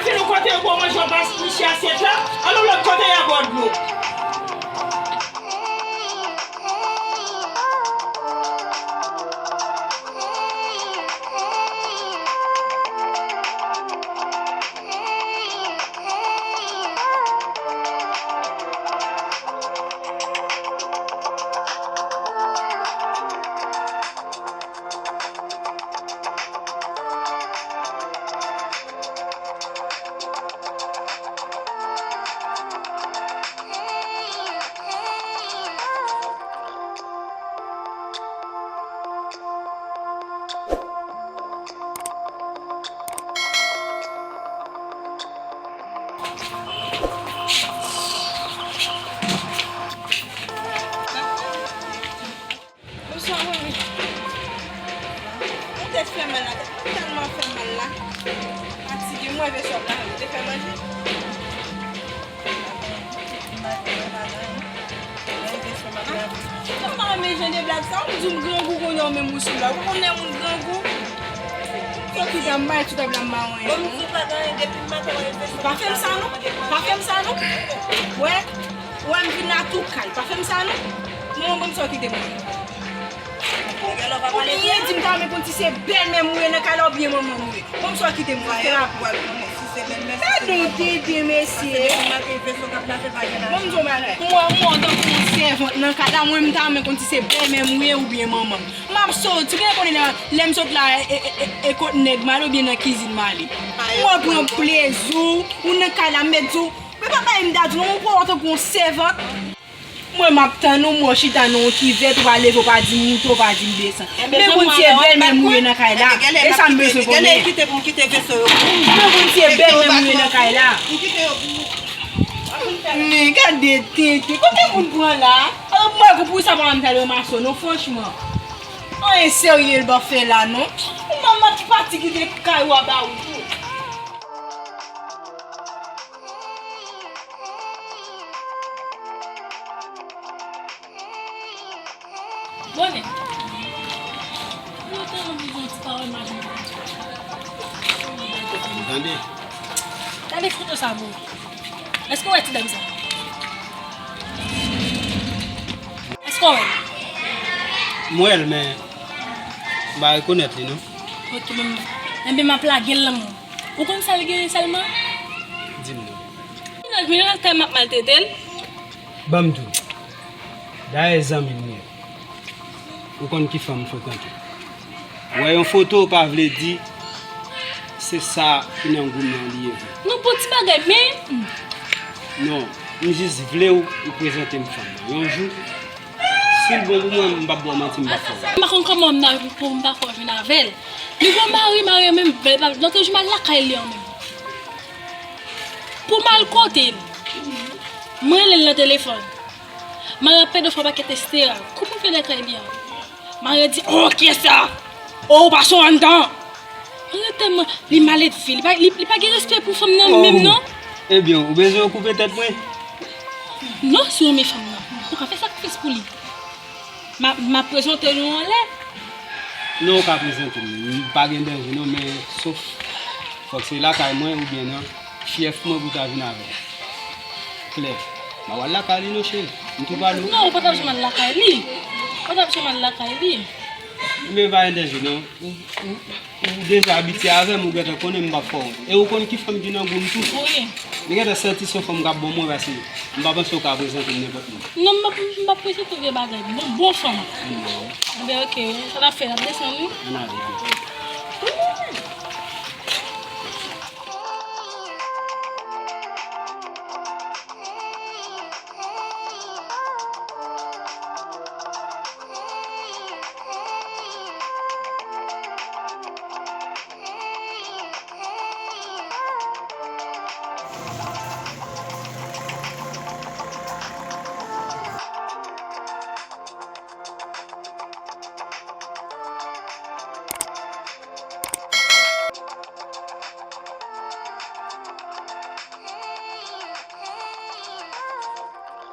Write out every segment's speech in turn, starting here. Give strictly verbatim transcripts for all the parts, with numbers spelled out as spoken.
Se nou kote yo ba w manje, w pa niche asyèt la, al yon lòt kote y a ba w dlo. Bonswa, manmi. Mwen tèt fè mal la, tèt tèlman fè mal la. Fatige, mwen rive sòt la, ou te fè manje? Mwen pa renmen jan de blag sa, ou di m grangou kounye a, ou menm ou sou la. Ou konnen moun grangou? Tout a m bay, tout a m bay mwen. Bon, m di w pa gen anyen, depi maten w rive sou la. Pa fè m sa non, pa fè m sa non. Wè, wè m vin la tou kal, pa fè m sa non. Manman, ban m sa w kite mwen. Ou byen di m ta renmen konn si se bèlmè m ou ye nan kay la oubyen manman m ou ye. Ban m sa w kite m, fè rapò. Gade yon dede, mesye. Ban m di w bagay. Mwen, mwen, antanke yon sèvant nan kay la, mwen, m ta renmen konn si se bèlmè m ou ye oubyen manman m. M ap soti, gen konnen lè, lè m sot la, e, e, e, e kot nèg m ale oubyen nan kizin m ale. Mwen pran plezi w, ou nan kay la, m mèt di w, men pa bay m dadi non, ou pran antanke yon sèvant. Mwen, m ap tann ou, mwen chita nan yon kivèt, ou pa leve, ou pa di m moute, ou pa di m desann. Men konn si e bèlmè m ou ye nan kay la, e sa m bezwen konnen. Mwen konn si e bèlmè m ou ye nan kay la. Men gade tenten, kote moun pran la? Alò, mwen, pou sa pa m t al ranmase w non, franchman. Anyen serye l pa fè la, non. Ou manman pati kite kay ou a ba ou tou. Bonè. Mwen tèlman bezwen yon ti pawòl madanm. Tande. Gade foto sa pou ou. Èske w wè ti dam sa? Èske w wè l? M wè l, men m pa rekonèt li, non. Ok, men, enben, m ap lage l nan men w. Ou konn sa l genyen sèlman? Di m non. Mennaj mwen nan kay m ap maltrete l. Ban m di w. Dayè zanmi m li ye. Ou konn ki fanm m frekante. Wè yon foto pa vle di se sa ki nan gou m nan li ye vre. Non, bon ti bagay, men. Non, m jis vle w, ou prezante m fanm nan. Yon jou, si l bon pou mwen, m p ap ba w manti, m p ap fè w. M pa konn kòman m nan pou m pa fè w jwenn avè l. Li gon mari, mari an menm, lòt jou m al lakay li an menm. Pou m al kote l. Mwen rele l nan telefòn. Mari an pede fwa pakèt estera. Koupe fenèt li an. Mari an di, "Oh, kiyès sa? Oh, ou pa sou anndan." Mari an tèlman, li maledve, li pa, li, li pa gen respè pou fanm nan menm, non. Ebyen, ou bezwen koupe tèt mwen? Non, si w renmen fanm nan, ou ka fè sakrifis pou li. M a, m a prezante nou anlè. Non, ou ka prezante m. M pa gen danje non, men sof fòk se lakay mwen oubyen nan fyèf mwen pou w ta vin avè l. Klè. M a pral lakay li non, cheri. M tou pale w. Non, ou pa t ap janm al lakay li. Ou pa t ap janm al lakay li. Men pa gen danje non. Ou, ou, ou deja abitye avè m, ou gentan konnen m p ap fè w wont. E ou konn ki fanm ki nan gou m tou. Wi. M gentan santi se yon fanm k ap bon mwen, paske m pa panse w ka prezante m nenpòt moun. Non, m p ap, m p ap prezante w vye bagay. Bon, bon fanm. Anben, ok. Sa n ap fè, n ap desann, wi. Ann ale.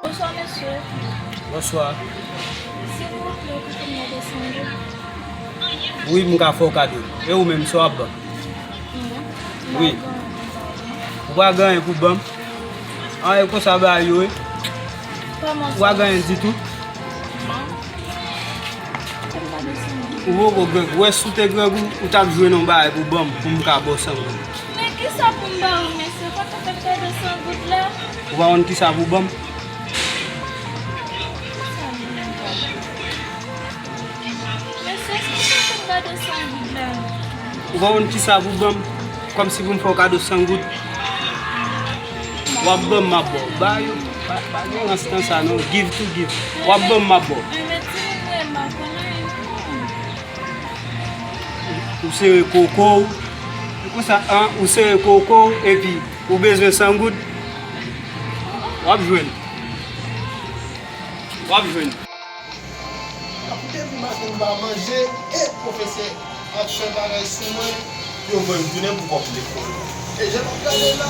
Bonswa, mesye. Bonswa. Silvouplè, ou ka fè m yon kado? Wi, m ka fè w kado. E ou menm, sa w ap ban m? Wi. M pa gen anyen, m pa gen. Ou pa gen anyen pou ban m? Anyen konsa ba yo, wi. Kòman sa? Ou pa gen anyen ditou? Non. Ou poko gen, ou wè si w te gen, ou, ou t ap jwenn yon bagay pou ban m, pou m ka ba w san goud. Men kisa pou m ba ou, mesye? Kote w t ap gade san goud la? Ou pa konn kisa pou ban m? Mesye, èske w konn gade san goud la? Ou pa konn kisa pou ban m? Kòmsi pou m fè w kado san goud? W ap ban m, m ap ba w. Ba yo, pa, pa gen rans nan sa non. Give to give. W ap ban m, m ap ba w. Men, men timoun mwen, m pa konn anyen non. Ou sere koko w. E konsa, an, ou sere koko w, epi ou bezwen san goud. W ap jwenn. W ap jwenn. Depi maten m pa manje, e pwofesè ap fè bagay sou mwen, yo voye m tounen pou kòb lekòl. E jan m ap gade la,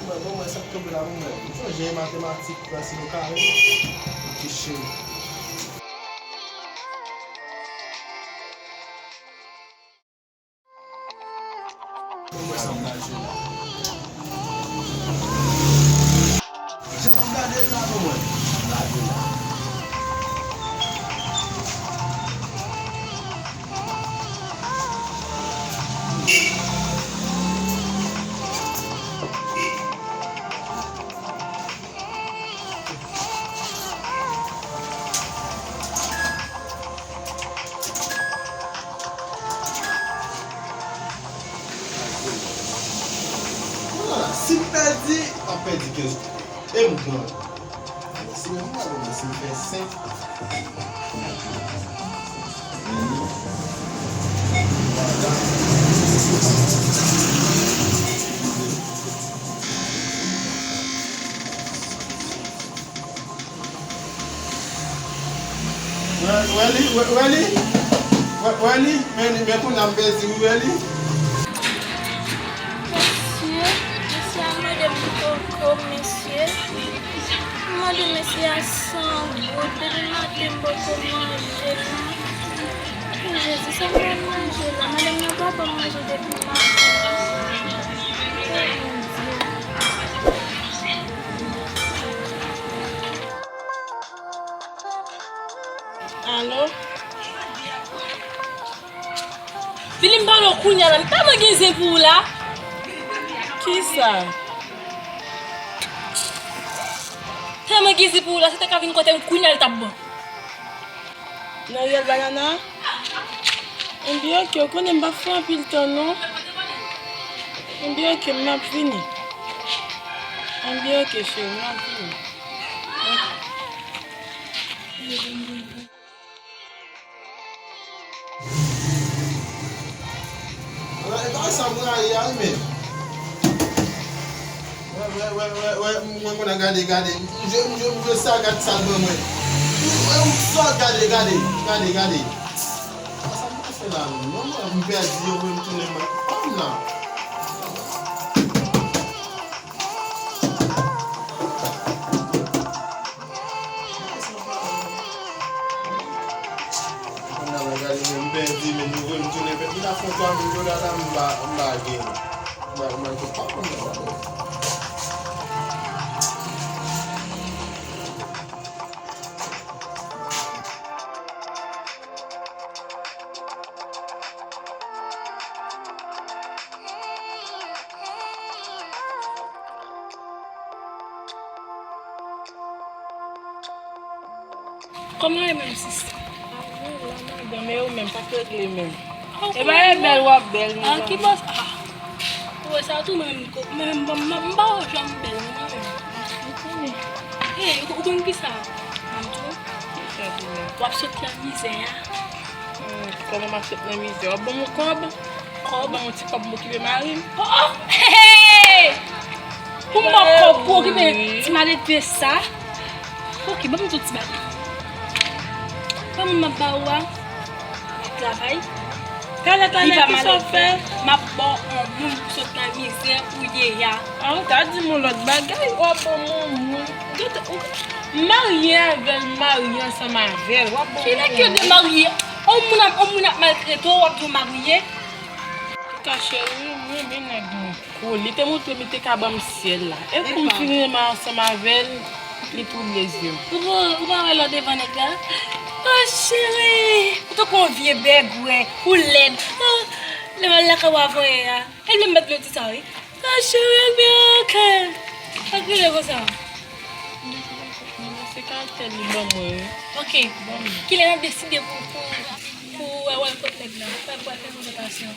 mwen, bon, mwen, sa k tonbe la pou mwen. M sonje matematik, racine au carré, m kiche. Mwen sa m gade la. Jan m gade la pou mwen. Gade la. Vwala, si m pèdi, m ap pèdi kenz goud. E m pran. Si menm mwen, si m fè senk. Wè, wè li, wè, wè li. Wè, wè li, men, men kounye a m pèdi, wi, wè li. Mesye, mesye a mande m koko, mesye. M mande mesye a san goud, depi maten m poko manje non. O Jezi, sa m pral manje la? Madanm nan pa ban m manje depi maten. O Bondye. Alo? Vini m pale w kounye a la. M tèlman gen zen pou ou la. Kisa? Tèlman gen zen pou ou la, si w te ka vin kote m kounye a, l t ap bon. Nan riyèl banana? Enben, oke, ou konnen m p ap fè anpil tan, non. Enben, oke, m ap vini. Enben, oke, cheri, m ap vini. Wè, e pa sa m rayi a, wi, men. Wè, wè, wè, wè, wè, m, mwen konn gade, gade. M jwe, m jwe, m jwe sa, gade sa l ban mwen. Wè, m sòt, gade, gade, gade, gade. A sa m ta fè la, menm? Non, non, m pèdi, yo voye m tounen, mwen. Kòm nan. Kounye a la, gade, men m pèdi, men yo voye m tounen, men m ta fè twa mil dola la, m pa, m pa gen. M pa, m pa, m pa konn nan la. Kòman e menm, sista? Alhamdulillah, madanm, e ou menm, sa k regle menm? E pa e bèl w ap bèl, mezanmi. Ki bòs? Ah. Ou wè sa tou, mwen menm, ko-, mwen menm, m, m, m pa wè jan m bèl, mwen menm. Ou konnen. Hey, ou, ou konn kisa? M ap di w. Kisa di la? W ap sot nan mizè a. Hmm, kòman m ap sot nan mizè? W ap ban m yon kòb? Kòb? Ban m yon ti kòb m okipe mari m. Oh, oh! Hey, hey! Pou m ba w kòb pou okipe ti malete sa? Ok, ban m yon ti bagay. Ban m, m ap ba ou a. Travay. Talè, talè, kisa w fè? M ap ba w yon moun pou sot nan mizè ou ye a. A, ou ta di m yon lòt bagay, w ap ban m yon moun. Ou gentan, ou, m marye avè l, m marye ansanm avè l, w ap ban m yon moun. Ki nèg yo te marye? Yon moun ap, yon moun ap maltrete w, w ap di w marye? Ka cheri, m renmen nèg mwen. Kou li te montre m li te ka ban m syèl la. E kou m fin renmen ansanm avè l, li twouble zye m. Ou pa, ou pa wè lè w devan nèg la? Oh, cheri, ou tankou yon vye bègwè, ou lèd. Oh, lè m al lakay w avanyè a, e l menm mèt vle di sa, wi. Oh, cheri, l byen anke. Sa k rele konsa? Se karaktè li ban mwen, wi. Ok. Kilè n ap deside pou, pou, pou wè, wè kot nèg la? Wè, pou al fè konfwontasyon.